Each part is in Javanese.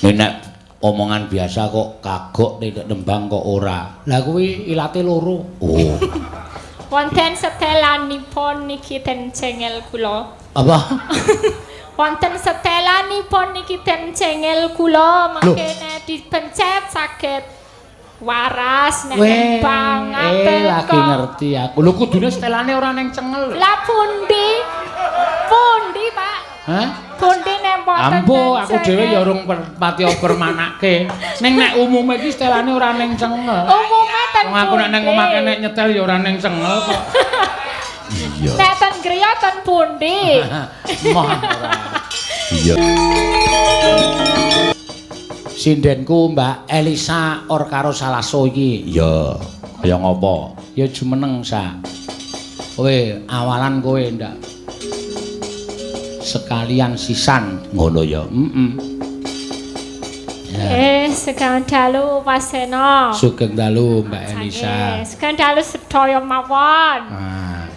Nek omongan biasa kok kagok nek nembang kok ora. Lah kuwi ilate loro. Oh. Wonten setelanipun niki ten cengel kula. Apa? Wonten setelanipun niki ten cengel kula mangkene dipencet saged waras nek nembang ngaten. Lagi ngerti aku. Lho kudune setelane ora ning cengel. Lah pundi? Pundi, Pak? Hah? Pundi nek mboten. Ambo, aku dhewe ya urung pati permanake. Ning nek umume iki setelane ora ning cengel. Umume ten. Wong aku nek ning omah kene nyetel ya ora ning cengel kok. Iya. Nek ten griya ten pundi? Moh ora. Iya. Sindenku Mbak Elisa Orkaro Salaso iki. Iya. Kaya ngopo? Ya jumeneng sa. Kowe awalan kowe ndak sekalian sisan ngono ya. Heeh. Sugeng dalu Mas Seno. Sugeng dalu Mbak Elisa. Sugeng dalu sedaya mawon. Ah.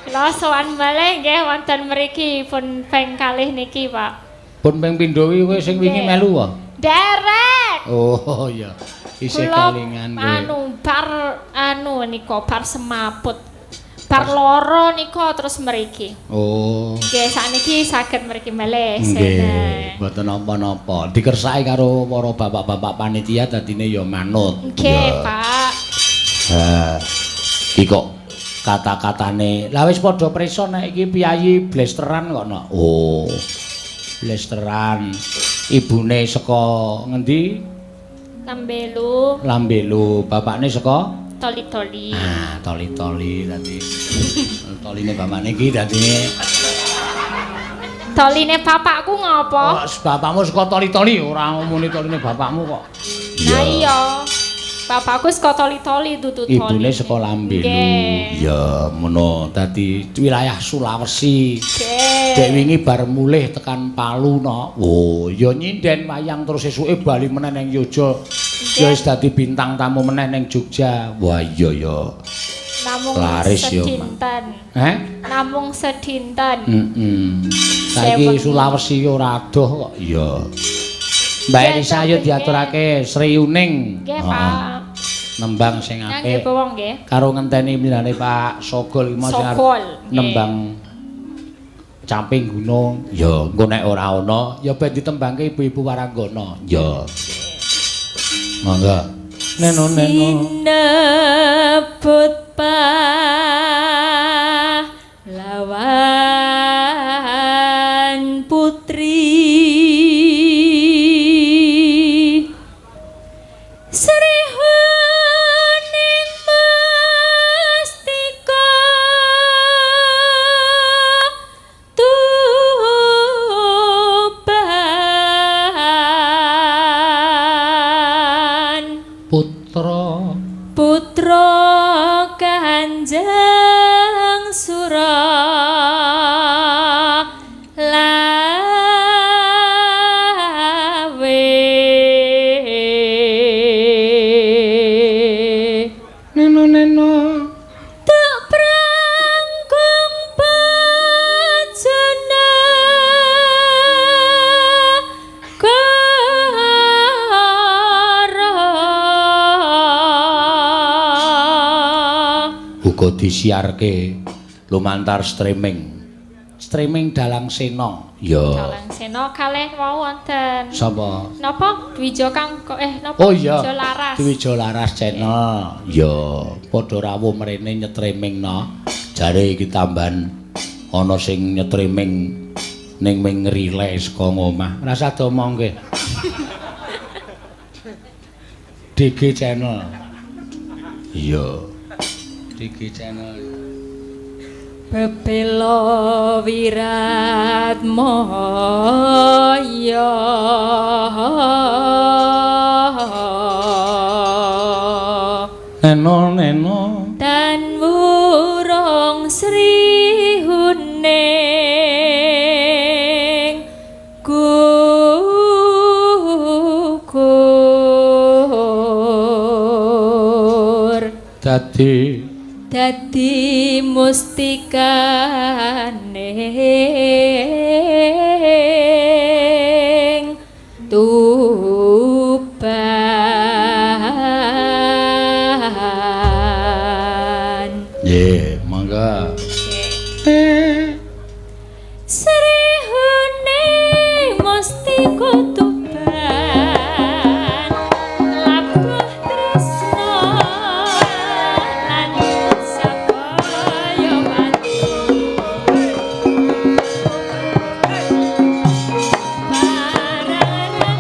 Kula sowan malih nggih wonten mriki pun ping kalih niki, Pak. Pun ping pindho iki kowe sing wingi melu wae. Derek. Oh iya. Isih kelingan kowe. Anu bar anu nika bar semaput. Bar loro nika terus mriki. Oh. Nggih sakniki saged mriki malih. Nggih, mboten napa-napa. Dikersake karo para bapak-bapak panitia dadine ya manut. Nggih, Pak. Ha. Iki kok kata-katane. Lah wis padha prisa nek iki piyayi blesteran kok no. Oh. Blesteran. Ibune saka ngendi? Lambelu. Lambelu. Bapakne saka Toli-toli. Ah, toli-toli tadi. Toline bapakne iki dadine. Toline bapakku ngopo? Oh, bapakmu saka toli-toli ora ngomongin toline bapakmu kok. Lah iya. Bapakku saka toli-toli dudu toli. Ibune saka Lambelu. Iya, ngono. Dadi wilayah Sulawesi. Dek wingi bar mulih tekan Palu no. Oh, ya nyinden wayang terus esuke bali meneh ning Yogya. Ya wis dadi bintang tamu meneh ning Jogja. Wah iya ya. Namung laris ya. Sedinten. Heh? Namung sedinten. Heeh. Saiki Sulawesi ora adoh kok. Iya. Mbak Elisa ayo diaturake Sri Uning. Nggih, Pak. Nembang sing apik. Nggih, bawang nggih. Karo ngenteni milane Pak Sogol iki mau sing arep nembang Camping Gunung. Ya, engko nek ora ana ya ben ditembangke ibu-ibu Waranggana. Ya. Monggo. Neno neno. Sinebut pahlawan putri Sri Huning Mustika Tuban Putra Putra Kanjeng Sura Lawe. Neno neno Tuk prangkung bajana kara uga disiarke lumantar streaming. Streaming Dalang Seno. Ya. Dalang Seno kalih wau wonten. Sapa? Napa? Dwijo Kang napa? Oh iya. Dwijo Laras. Dwijo Laras channel. Ya, padha rawuh mrene nyetriming no. Jare iki tambahan ana sing nyetriming ning ming relay saka ngomah. Rasa diomongke. DG channel. Iya. DG channel. Bebela wirat moyo Neno neno dan wurung Sri Huning gugur dadi dadi mustikane Tuban. Nggih, monggo. Sri Huning Mustika Tuban, labuh tresna lan sakaya pati. Parang Raden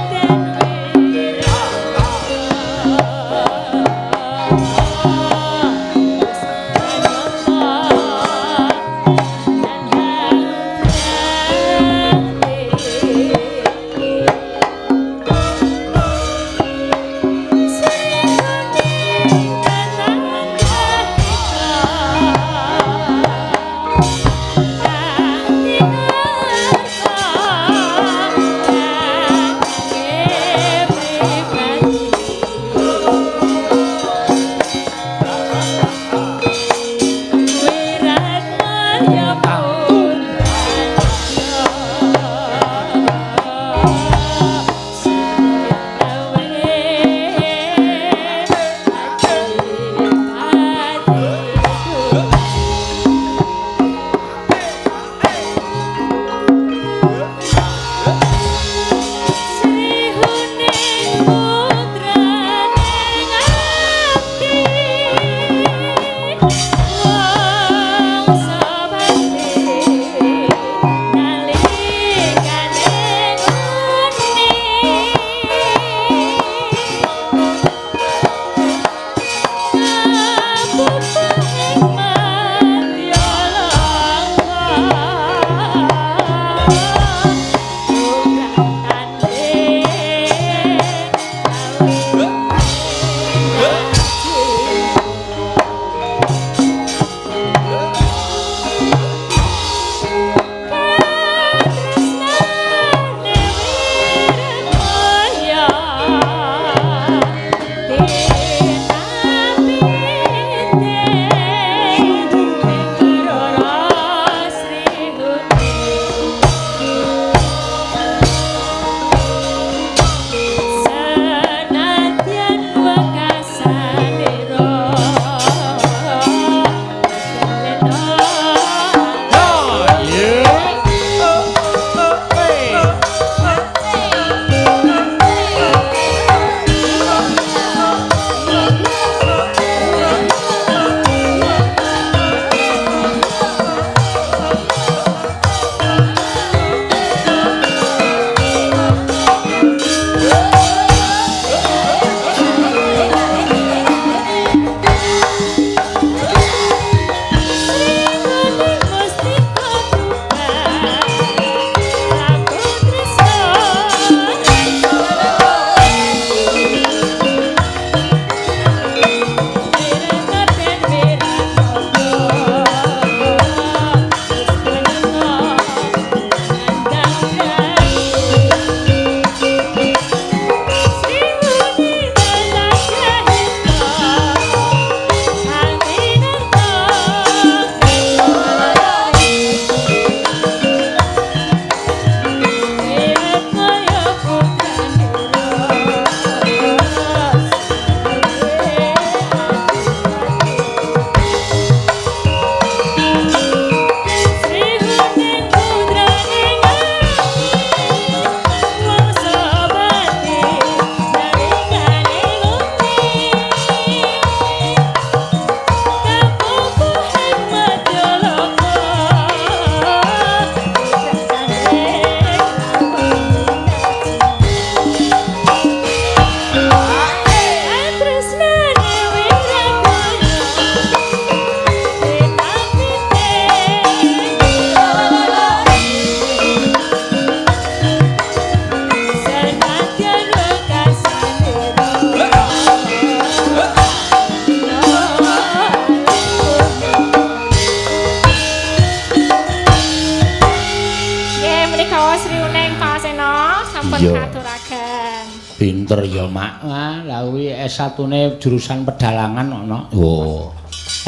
Pinter ya, Mak. Lah kuwi S1-ne jurusan pedalangan ana. Oh.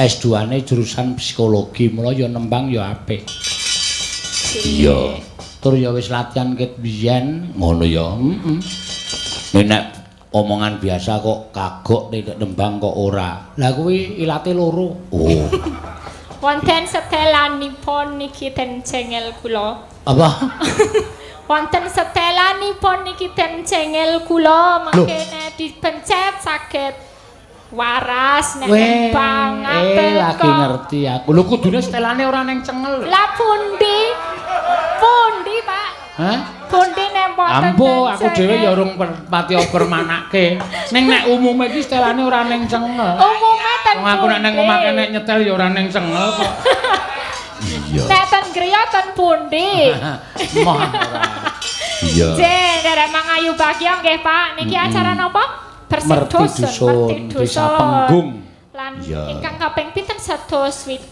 S2-ne jurusan psikologi, mula ya nembang ya apik. Iya. Tur ya wis latihan ket biyen ngono ya. Heeh. Nek omongan biasa kok kagok nek nembang kok ora. Lah kuwi ilate loro. Oh. Wonten setelanipun niki ten cengel kula. Apa? Wonten setelanipun niki ten cengel kula mangkene dipencet saged waras nek nembang ngaten kok. Lagi ngerti aku. Lho kudune setelane ora ning cengel. Lah pundi? Pundi, Pak? Hah? Pundi nek mboten. Ambo aku dhewe ya urung pati permanake. Ning nek umume iki setelane ora ning cengel. Umume ten. Wong aku nek ning omah kene nyetel ya ora ning cengel kok. Iya. Nek ten griya ten pundi? Moh ora. Iya. Nggih, nderek mangayu bagya nggih, Pak. Niki acara napa? Bersih dusun, Desa Penggung. Lan ingkang kaping pinten 165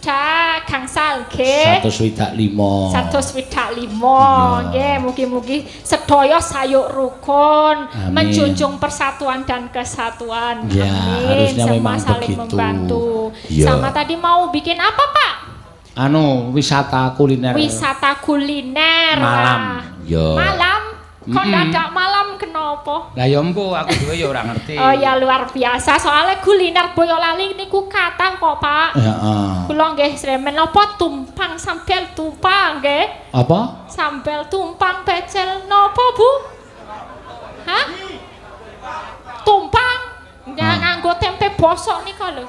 gangsal nggih. 165. 165 nggih, mugi-mugi sedaya sayuk rukun, menjunjung persatuan dan kesatuan. Ya, amin. harusnya semua memang saling begitu. Membantu. Ya. Sama tadi mau bikin apa, Pak? Anu, wisata kuliner. Wisata kuliner. Malam. Ya. Malam. Kok dadak malam kenapa? Lah ya empo aku dhewe ya ora ngerti. Oh ya luar biasa, soalnya kuliner Boyolali niku kathah kok, Pak. Heeh. Kula nggih sremen napa tumpang sambel tumpang nggih. Apa? Sambel tumpang pecel napa, Bu? Hah? Tumpang nganggo tempe bosok nika lho.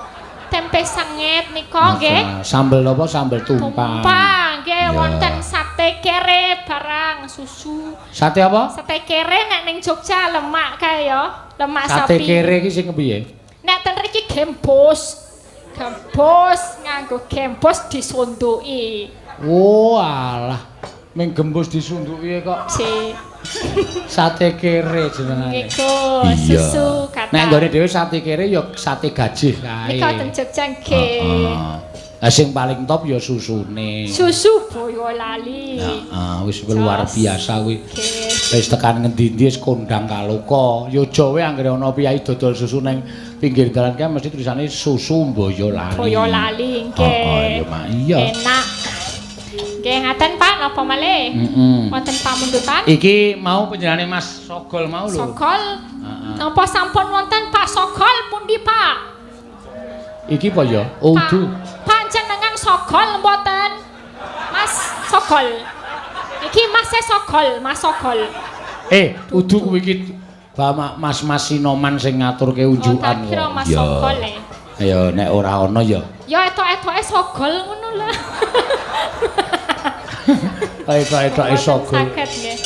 Tempe sanget nika nggih. Sambel napa? Sambel tumpang. Tumpang nggih wonten sate kere barang susu. Sate apa? Sate kere nek ning Jogja lemak kae ya, lemak sate sapi. Sate kere iki sing kepiye? Nek ten mriki gembos. Gembos nganggo gembos disunduki. Oh alah, ming gembos disunduki kok. Si. Sate kere jenengane. Niku susu kathah. Nek nggone dhewe sate kere ya sate gajih kae. Nika ten Jogja nggih. Lah sing paling top ya susune. Susu Boyolali. Heeh, wis luar biasa kuwi. Wis tekan ngendi-endi wis kondang kaloka. Ya aja wae anggere ana piyai dodol susu ning pinggir dalan kae mesti tulisane susu Boyolali. Boyolali nggih. Heeh, ya mak iya. Enak. Nggih ngaten Pak, napa malih? Wonten pamundutan? Iki mau panjenengane Mas Sogol mau lho. Sogol. Napa sampun wonten Pak Sogol pundi Pak? Iki apa ya? Oh, udu. Panjenengan Sogol mboten? Mas Sogol. Iki Mas Sogol, Mas Sogol. Udu kuwi iki Mas-mas Sinoman sing ngaturke unjukan. Oh, tak kira Mas Sogol e. Ya nek ora ana ya. Ya etok-etoke Sogol ngono lho. Etok-etoke Sogol. Saged nggih.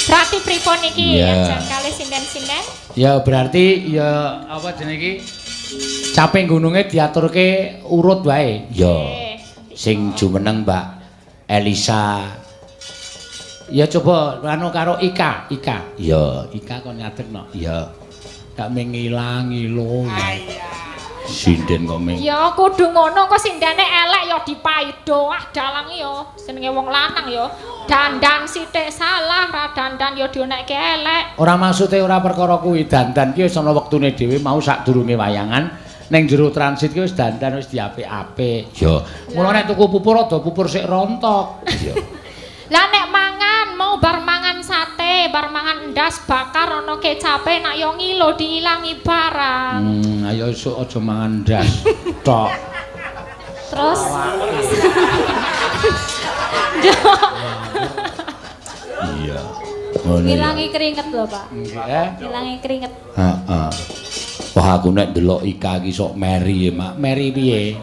Berarti pripun iki ajeng kalih sinden-sinden? Ya berarti ya apa jenenge iki? Caping gununge diaturke urut wae. Ya. Sing jumeneng Mbak Elisa. Ya coba anu karo Ika, Ika. Ya, Ika kon ngadeg no. Ya. Gak mengilang ngilo. Sinden kok ming. Ya kudu ngono kok sindene elek ya dipaido. Ah dalang ya jenenge wong lanang ya. Dandan sithik salah, ra dandan ya dionekke elek. Ora maksude ora perkara kuwi, dandan ki wis ana wektune dhewe mau sadurunge wayangan ning jero transit ki wis dandan wis diapik-apik. Ya. Mula nek tuku pupur rada pupur sik rontok. Ya. Lah nek mangan mau bar mangan sate, bar mangan endas bakar ana kecape nak yo ngilo diilangi barang. Ayo esuk aja mangan ndas. Tok. Terus iya. Ngilangi keringet lho, Pak. Nggih. Ngilangi keringet. Heeh. Wah, aku nek ndelok Ika iki sok meri ya, Mak. Meri piye?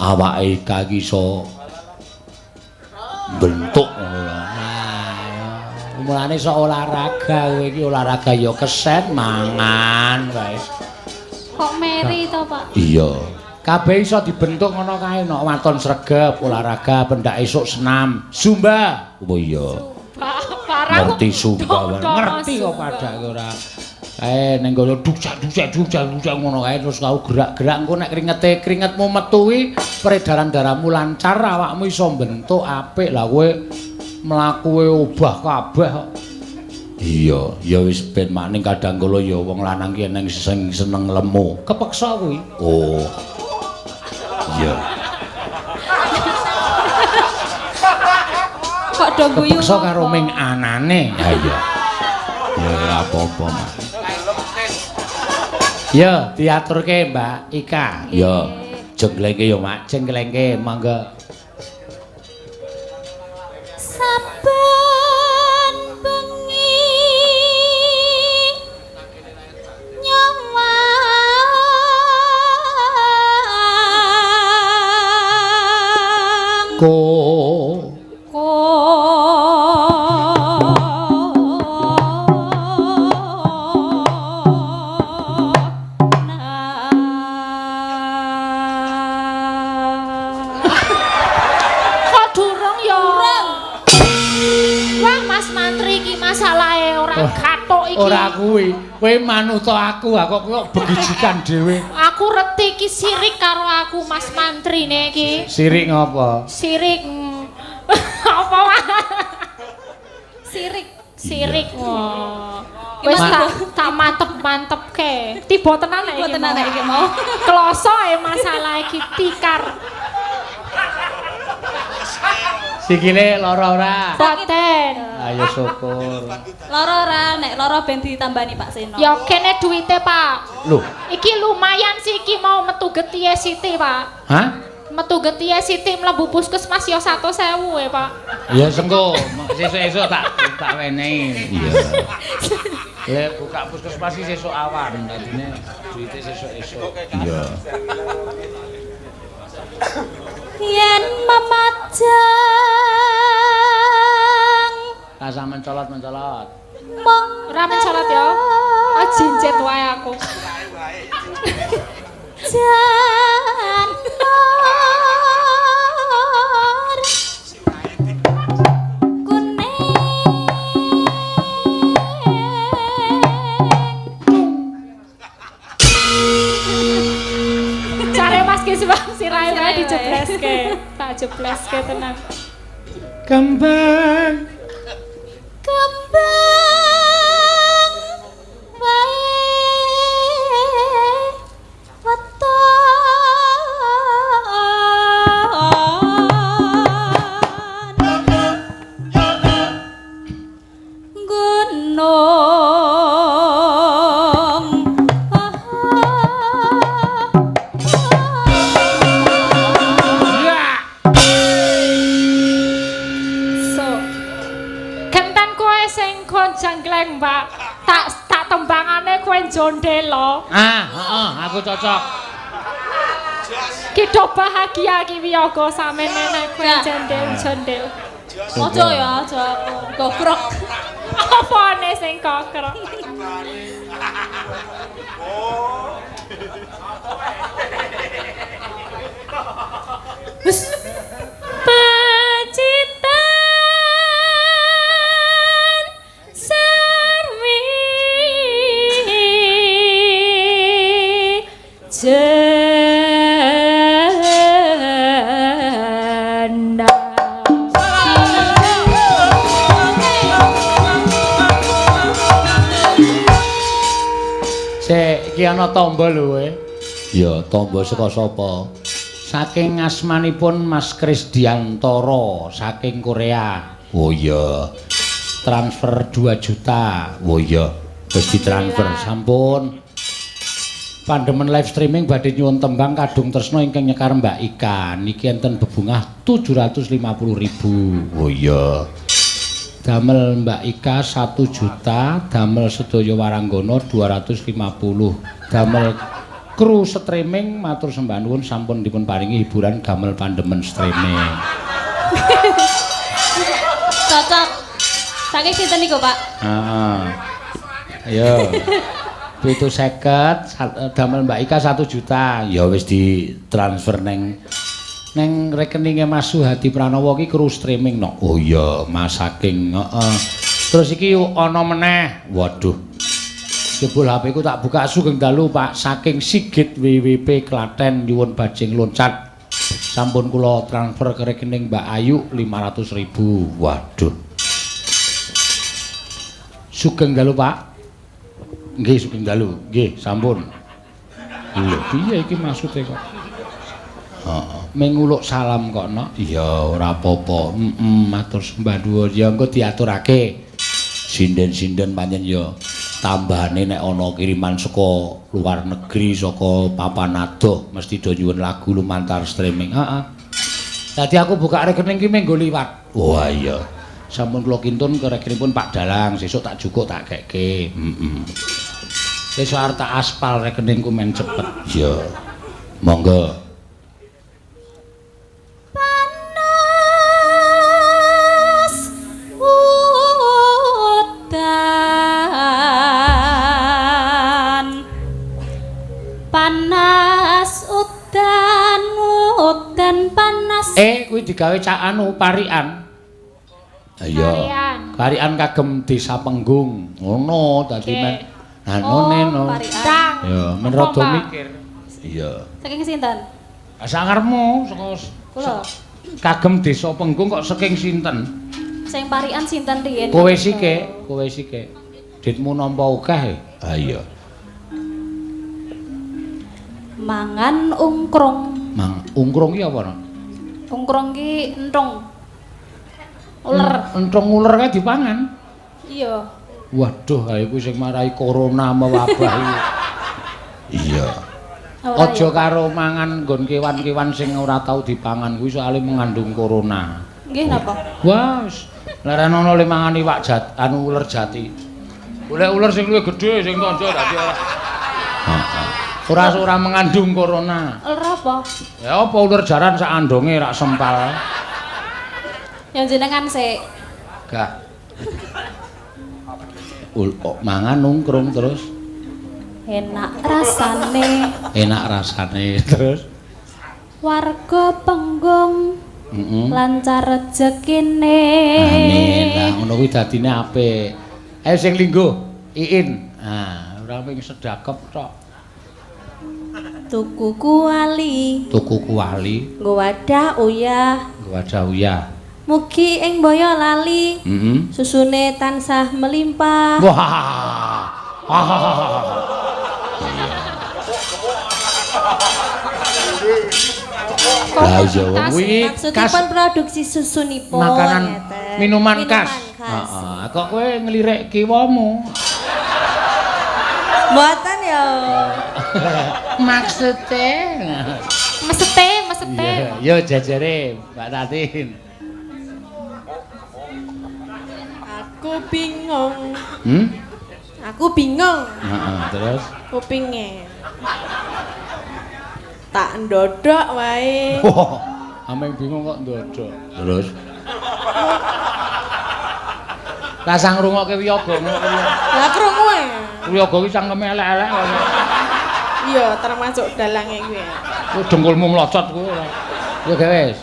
Awake Ika iki sok bentuk ngono lho. Nah, mulane sok olahraga kowe iki olahraga ya keset mangan wae. Kok meri to, Pak? Iya. Kabeh iso dibentuk ngono kae nek waton sregep olahraga pendak esuk senam, zumba. Oh iya. Ngerti zumba. Ngerti kok padake ora. Kae ning kono duksak-duksak duksak-duksak ngono kae terus kau gerak-gerak engko nek kringete kringetmu metu kuwi peredaran darahmu lancar awakmu iso bentuk apik. Lah kowe mlakuwe obah kabeh kok. Iya, ya wis ben maning kadang kala ya wong lanang ki eneng sing seneng lemu. Kepeksa kuwi. Oh. Iya. Kok Padha guyu. Kepeksa karo ming anane. Ha iya. Ya ora apa-apa, Mas. Ya, diaturke Mbak Ika. Ya, jenglengke ya, Mak. Jenglengke, monggo. Saben bengi nyawang ko Ora kuwi, kowe manuta aku, kok kok begijikan dhewe. Aku reti iki sirik karo aku Mas Mantrine iki. Sirik ngopo? Sirik. Apa wae? Sirik, sirik. Wis tak mantep-mantepke. Tiba tenan nek iki. Tiba tenan nek iki mau. Kloso e masalah iki tikar. Sikile lara ora? Boten. Ayo syukur. Lara ora, nek lara ben ditambani Pak Seno. Ya kene duwite, Pak. Lho, iki lumayan sih iki mau metu getihe siti, Pak. Hah? Metu getihe siti mlebu puskesmas ya 100.000 e, Pak. Ya sengko, sesuk-esuk tak wenehi. Iya. Lek buka puskesmas iki sesuk awan, dadine duwite sesuk-esuk. Iya. Yen memajang rasa mencolot-mencolot. Ora mencolot ya. Ah jinjet wae aku. Janur kuning Care Mas Kiswah sirahe wae dijebleske. Tak jebleske tenang. Kembang kembang wae weton gunung janggleng, Mbak. Tak tembangane kowe jondelo. Ah, heeh, aku cocok. Ki do bahagia ki wiyaga samene nek kowe jondel-jondel. Aja ya, aja aku gokrok. Apane sing gokrok? Wis pacitan sarwi janda. Sik, iki ana tamba lho kowe. Ya, tamba saka sapa? Saking asmanipun Mas Krisdiantoro saking Korea. Oh iya. Transfer 2 juta. Oh iya, wis ditransfer sampun. Pandemen live streaming badhe nyuwun tembang Kadung Tresna ingkang nyekar Mbak Ika. Niki enten bebungah 750.000. Oh iya. Damel Mbak Ika 1 juta, damel sedaya waranggana 250. Damel kru streaming matur sembah nuwun sampun dipun paringi hiburan gamel pandemen streaming. Cocok. Saking sinten niku, Pak? Heeh. Ayo. 750 damel Mbak Ika 1 juta. Ya wis ditransfer neng rekeninge Mas Suhadi Pranowo ki kru streaming no. Oh iya, Mas saking heeh. Terus iki ana meneh. Waduh. Jebul HP ku tak buka sugeng dalu Pak saking Sigit WWP Klaten nyuwun bajing loncat. Sampun kula transfer ke rekening Mbak Ayu 500.000. Waduh. Sugeng dalu Pak. Nggih sugeng dalu. Nggih, sampun. Lho, piye iki maksude kok? Heeh. Menguluk salam kok, Nok. Iya, ora apa-apa. Heeh, matur sembah nuwun. Ya engko diaturake. Sinden-sinden pancen ya tambahane nek ana kiriman saka luar negeri, saka papan adoh mesti do nyuwun lagu lumantar streaming. Heeh. Dadi aku buka rekening ki menggo liwat. Wah iya. Sampun kula kintun ke rekeningipun Pak Dalang, sesuk tak jukuk tak kekke. Heeh. Sesuk arep tak aspal rekeningku men cepet. Iya. Monggo. Panas udan, panas udan, udan panas. Kuwi digawe cak anu parikan. Iya. Parikan. Parikan kagem Desa Penggung. Ngono dadi Oke. men anone no. Parikan. Dang. Ya, men Apa, rada Mbak? mikir. Iya. Saking sinten? Sangarmu saka Kula. kagem Desa Penggung kok saking sinten? Sing parikan sinten riyen? Kowe sike, kowe sike. Ditmu nampa akeh. Ha iya. Mangan ungkrung. Mang ungkrung ki apa no? Ungkrung ki entung. Uler. Entung uler kae dipangan. Iya. Waduh, ha iku sing marai corona mewabah iki. Iya. Ora Aja ya? karo mangan nggon kewan-kewan sing ora tau dipangan kuwi soalé mengandung corona. Nggih napa? Wah, wis leren ana le mangan iwak jat, anu uler jati. Golek uler sing luwih gedhe sing tandha dadi ora. Heeh. Ora mengandung corona. Uler apa? Ya apa uler jaran sak andonge rak sempal. Yang jenengan sik. Gah. Mangan nungkrung terus Enak rasane. Enak rasane terus. Warga Penggung lancar rezekine. Amin. Lah ngono kuwi dadine apik. Ayo sing lingguh, Iin. Ah, ora mung sedakep tok. Tuku kuali, Tuku kuali, nggo wadah uyah, nggo wadah uyah. Mugi ing Boyolali susune tansah melimpah. Wah. Lah iya wong kuwi Maksudipun produksi susunipun makanan ngeten. Minuman khas. Heeh, kok kowe nglirik kiwamu? Mboten ya. Maksude. Mesete, mesete. Iya, yo jajare Mbak Tatin. Aku bingung. Aku bingung. Heeh, terus Kupinge. Tak ndodok wae. Wah, ameng bingung kok ndodok. Terus Rasah ngrungokke wiyaga ngono kuwi. Lah krungu e. Wiyaga ki cangkeme elek-elek kok. Iya, termasuk dalange kuwi. Ku dengkulmu mlocot kuwi ora. Ya gawe wis.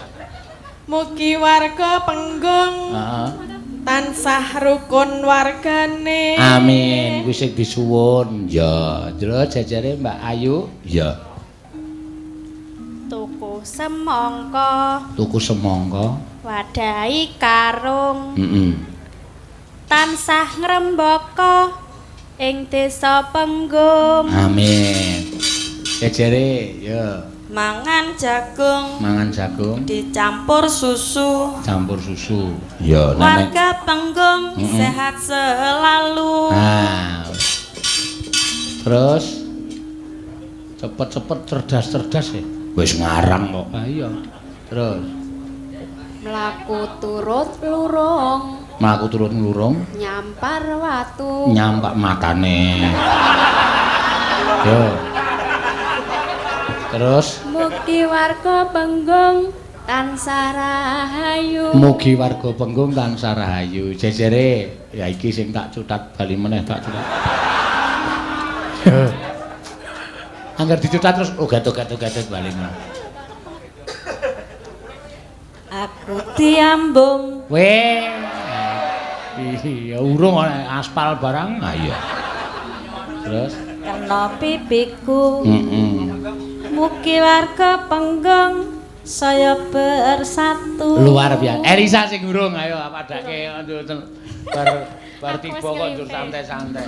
Mugi warga Penggung Heeh. tansah rukun wargane. Amin. Kuwi sing disuwun. Ya, terus jajare Mbak Ayu. Ya. Tuku semangka, Tuku semangka. wadahi karung, Heeh. tansah ngrembaka ing Desa Penggung. Amin. Jajare ya Mangan jagung mangan jagung dicampur susu. campur susu. Ya, nenek. Warga Penggung sehat selalu. Nah. Terus cepet-cepet cerdas-cerdas ya. Wis ngarang kok. Ah iya. Terus Mlaku turut lurung, mlaku turut nglurung nyampar watu. Nyampak matane. Yo. Terus Mugi warga Penggung tansah rahayu. Mugi warga Penggung tansah rahayu. Jejere ya iki sing tak cutat bali meneh tak cutat. Angger dicutat terus oh gatot-gatot bali meneh. Aku diambung. Weh. Iya urung ana aspal barang. Ah iya. Terus Kena pipiku. Heeh. Mugi warga Penggung saya bersatu. Luar biasa. Elisa sing urung ayo padake bar tiba kok njur santai-santai.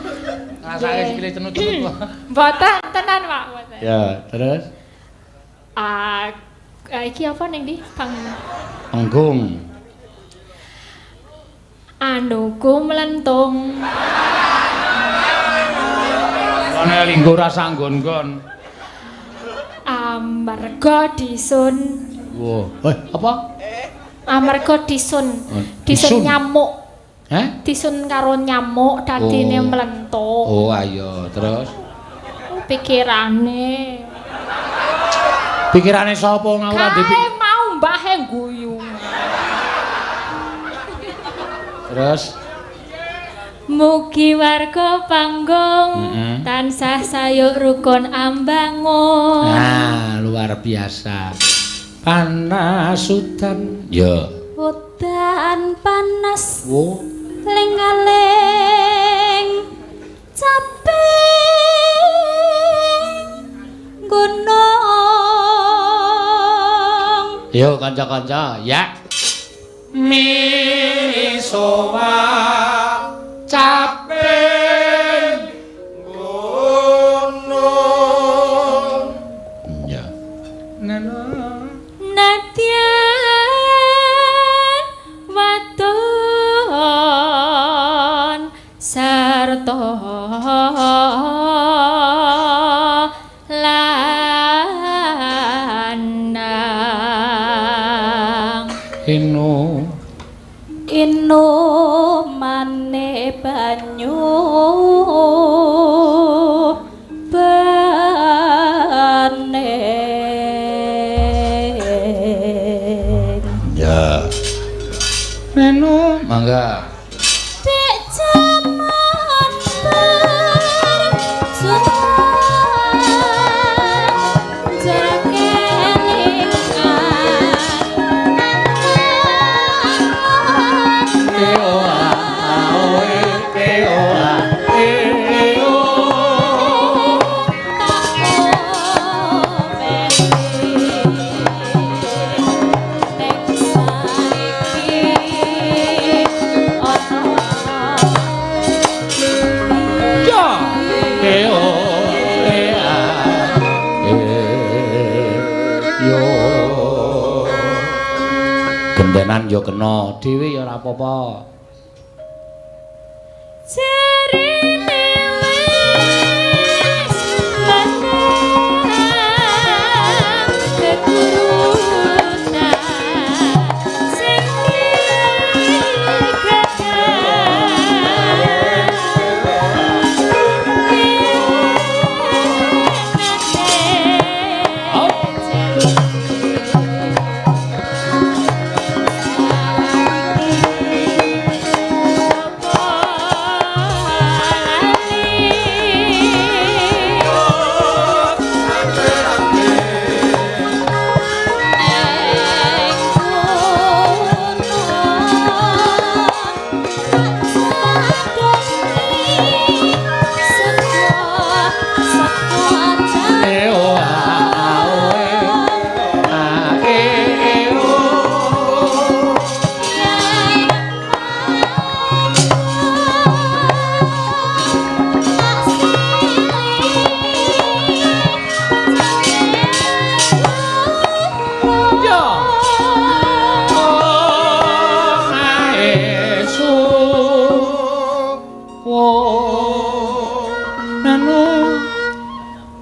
Ngrasake sikile cenut-cenut kok. Mboten tenan, Pak, mboten. Ya, terus Aku Iki apa ning ndi? Pang Penggung. Anuku mlentung. Ana linggo rasa nggon-nggon. Amarga disun. Wah, apa? Amarga disun. Oh, Disun nyamuk. Heh? Disun karo nyamuk dadine Oh. mlentung. Oh, ayo, terus Pikirane. Pikirane sapa ora Kae dipikir. mau mbahe guyu. Terus Mugi warga Panggung tansah sayuk rukun ambangun. Nah, luar biasa. Panas udan. Ya. Udan panas. Wo. Ling-aling caping gunung. Yo kanca-kanca, ya. Misowa caping gunung. Ya. Nana. Nadyan waton sarta lanang. Inu Inumane banyu bening. Ya. Nenu mangga. Dek jaman berjuang jarak kelingan. Gentenan ya kena dhewe ya ora apa-apa. Jarene wis menang kegurutan sing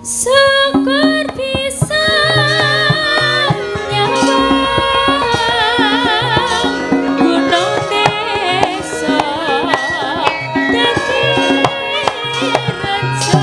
Syukur bisa nyawang gunung desa dadi rejo.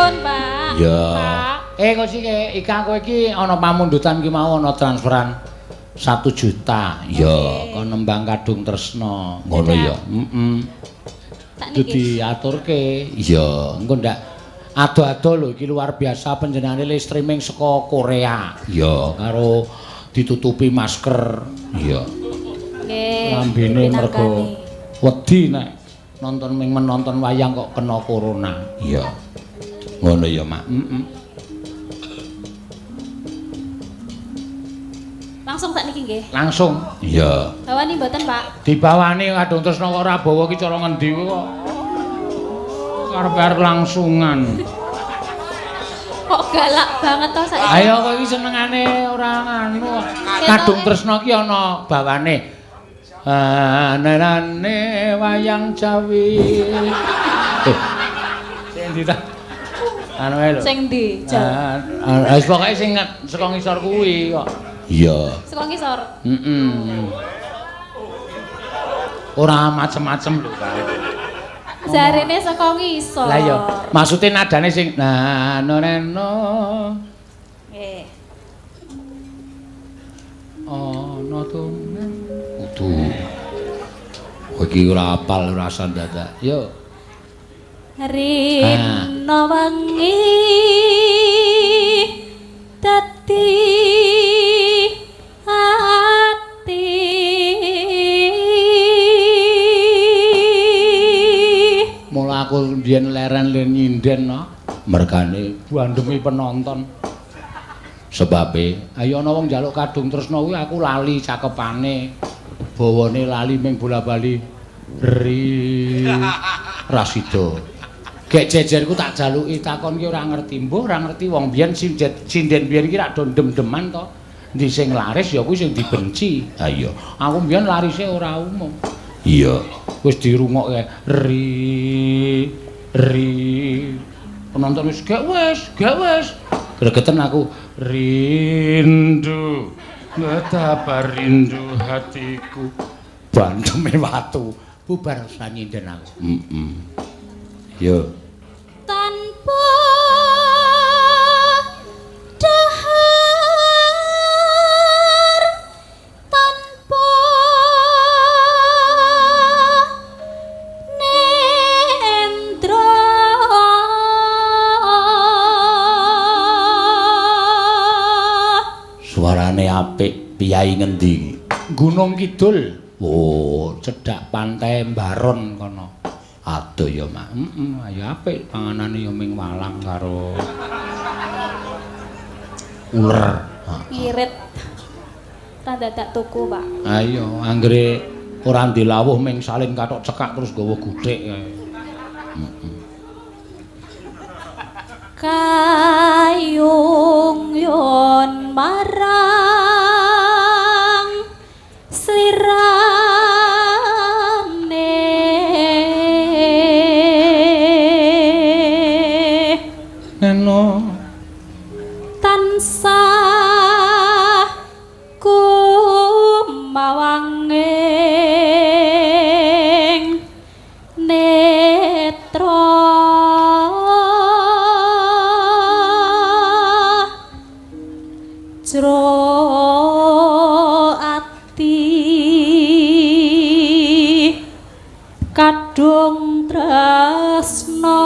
Nuwun, Pak. Ya. Kok sik Ika kowe iki ana pamundutan ki mau ana transferan 1 juta. Ya, kon nembang Kadung Tresna. Ngono ya. Heeh. Tak niki. Diaturke. Iya, engko ndak ado-ado lho iki luar biasa panjenengane le streaming saka Korea. Iya, karo ditutupi masker. Iya. Nggih. Lambene mergo wedi nek nonton ming menonton wayang kok kena corona. Iya. Ngono ya, Mak. Heeh. Langsung sak niki nggih. Langsung. Iya. Bawani mboten, Pak? Dibawani Kadung Tresna kok ora bawa ki cara ngendi kok. Arep-arep langsungan. Kok galak banget to saiki. Ayo kok iki senengane ora nganu. Kadung Tresna ki ana bawane. Anane wayang Jawi. Sing ndi ta? Anu ae lho. Sing ndi? Wis pokoke sing saka ngisor kuwi kok. Iya. Saka ngisor. Heeh. Ora macem-macem lho kae. Jarene saka ngisor. Lah iya, maksude nadane sing na no neno. Nggih. Ana tumen. Kudu. Kowe iki ora apal ora dadak. Yo. Rino wengi dadi ati. Mula aku mbiyen leren le nyinden no, mergane bandemi penonton. Sebabe ayo ana wong njaluk Kadung Tresna kuwi aku lali cakepane. Bawane lali ming bola-bali ri rasida. Gek jejerku tak jaluki takon ki ora ngerti, mbuh ora ngerti wong biyen sinden biyen iki rak do ndem-ndeman to. Endi sing laris ya kuwi sing dibenci. Ha iya, aku biyen larise ora umum. Iya, wis dirungokke ri ri. Penonton wis gek wis, gek wis. Gregeten aku rindu, betapa rindu hatiku. Bandeme watu bubar sanyinden aku. Heeh. Yo. Tanpa dahar, tanpa nendra, Suarane apik, piyai ngendi? Gunung Kidul. Oh, cedhak pantai Mbaron kono. Aduh ya, Mak. Heeh, ayo apik panganane ya ming walang karo uler. Ngirit. Ra dadak tuku, Pak. Ayo, anggere ora ndilawuh ming salin kathok cekak terus nggawa guthik kae. Heeh. Kayung yon marang slirane neno tansah kumawanging netra jero ati kadung tresna.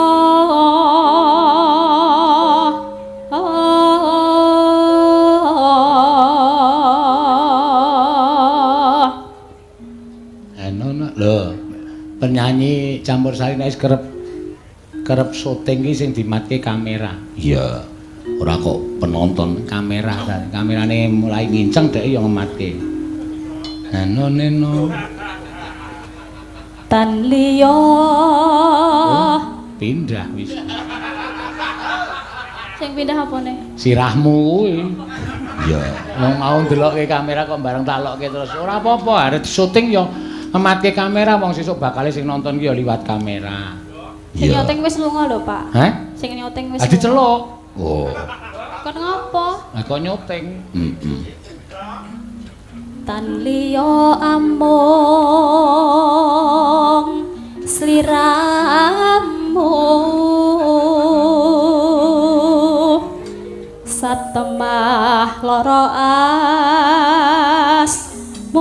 Eno lho, penyanyi campur sari nek kerep syuting ki sing dimatke kamera. Iya. Ora kok penonton, kamera. Kamerane mulai nginceng dhek ya ngematke. Neno neno tan liya. Oh, pindah wis. Sing pindah apane? Sirahmu kuwi. Iya. Wong mau ndelokke kamera kok bareng tak lokke terus. Ora apa-apa, arep syuting ya ngematke kamera wong sesuk bakale sing nonton ki ya liwat kamera. Sing nyoting wis lunga lho, Pak. Hah? Sing nyoting wis. Ha diceluk. Oh. Kon ngopo? Lah kok nyoting. Heeh. Tan liya amung sliramu. Owah lara asmara.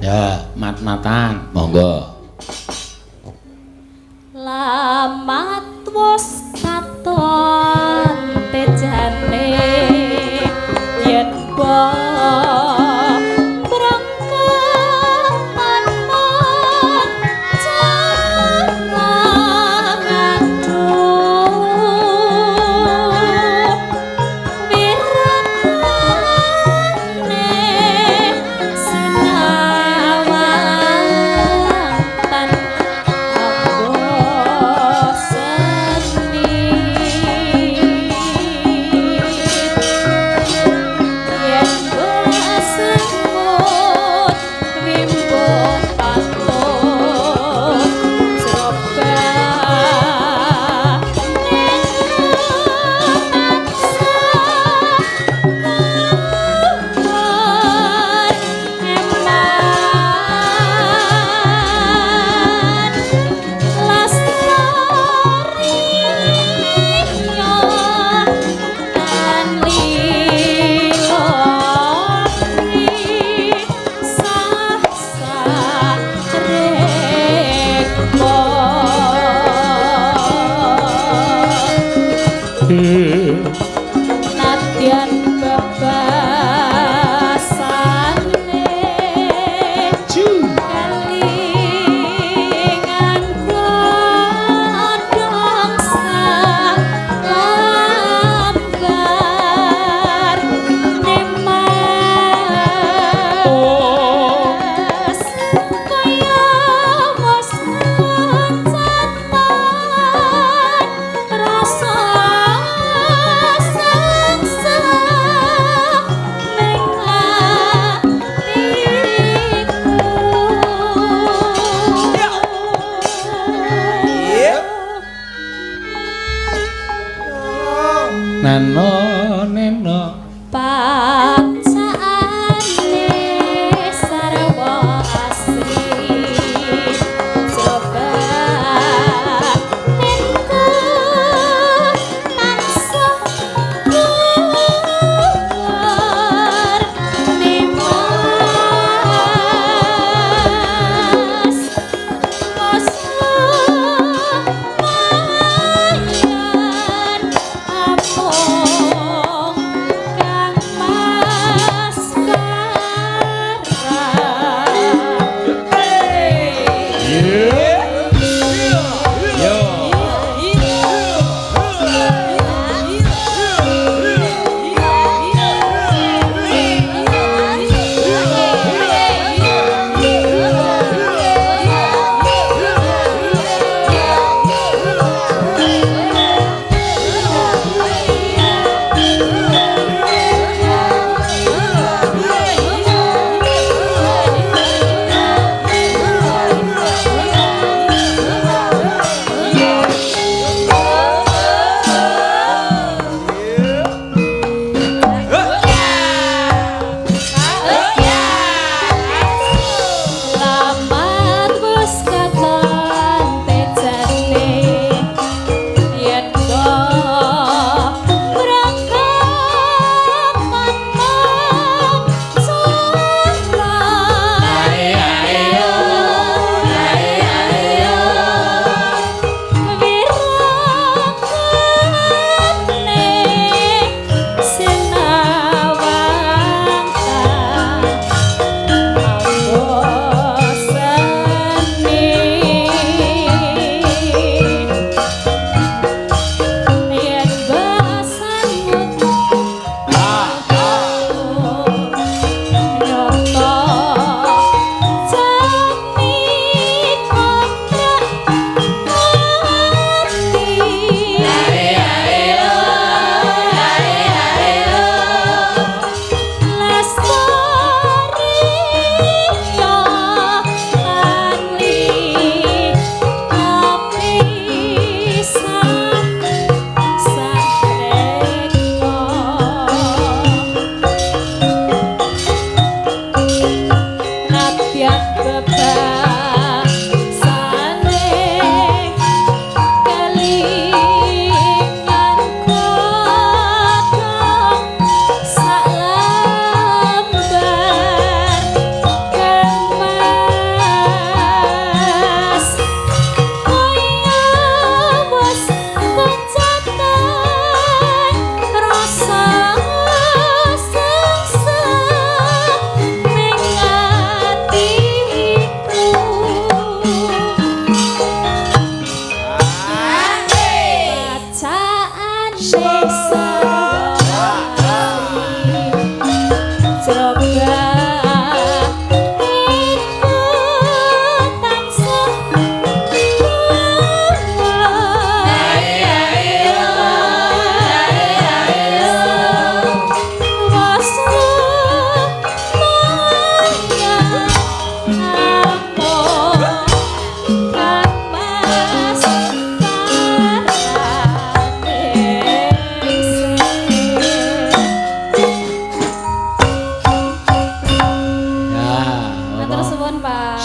Ya, mat-matan, monggo. Lamat wis katon tejane yen brangkat tanpa jalan.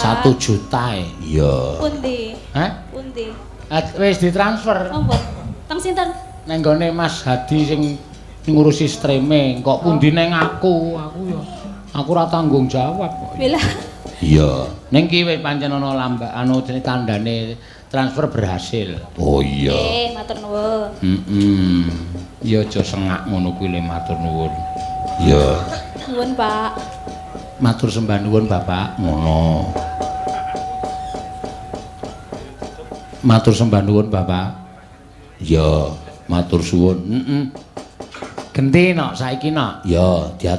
Pak. 1 juta e. Iya. Pundi? Hah? Pundi? Wis ditransfer. Oh, mbok. Teng sinten? Neng gone Mas Hadi sing ngurusi streaming, kok pundi neng aku? Aku ya aku ora tanggung jawab kok. Bila. Iya. Ning ki wis pancen ana lambak anu jenenge tandane transfer berhasil. Oh iya. Nggih, matur nuwun. Heeh. Ya aja sengak ngono kuwi le matur nuwun. Iya. Nuwun, Pak. Matur sembah nuwun Bapak, ngono. Matur sembah nuwun Bapak. Iya, matur suwun. Heeh. Genti nok saiki nok. Ya, diat.